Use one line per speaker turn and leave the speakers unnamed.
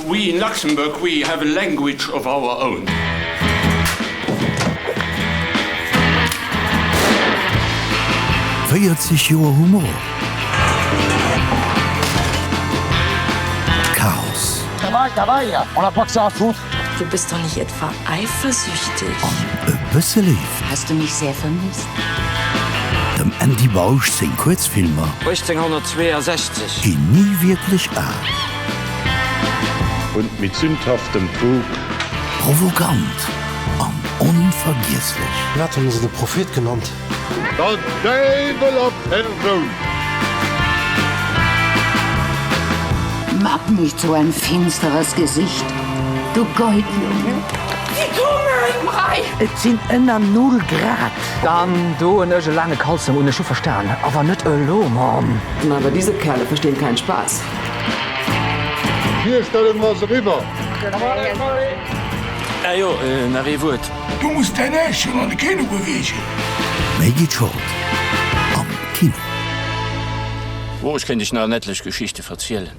We in Luxembourg, we have a language of our own.
40 Joer Humor, Chaos.
Du bist doch nicht etwa eifersüchtig?
An e bësse Léift.
Hast du mich sehr vermisst?
Dem Andy Bausch seng Kuerzfilmer.
1862.
Ginn ni wierklech al.
Und mit sündhaftem Trug.
Provokant an onvergiesslech.
Wat hunn se de Prophet genannt?
Der Däiwel a Persoun!
Mach nicht so ein finsteres Gesicht, du Goldjunge!
Si kommen! Brei!
Et sinn ënner Null Grad.
Dann doen ech e laange Kalzong un. Ech hu verstan, awer net elo, Mamm.
Aber diese Kerle verstehen keinen Spaß.
D'Virstellung ass eriwwer.
Ah jo, nach ee Wuert.
Du muss däin Äerchen an de Kino beweegen.
Méi geet Short am Kino.
Oh, ech kéint iech nach en etlech Geschichte verzielen.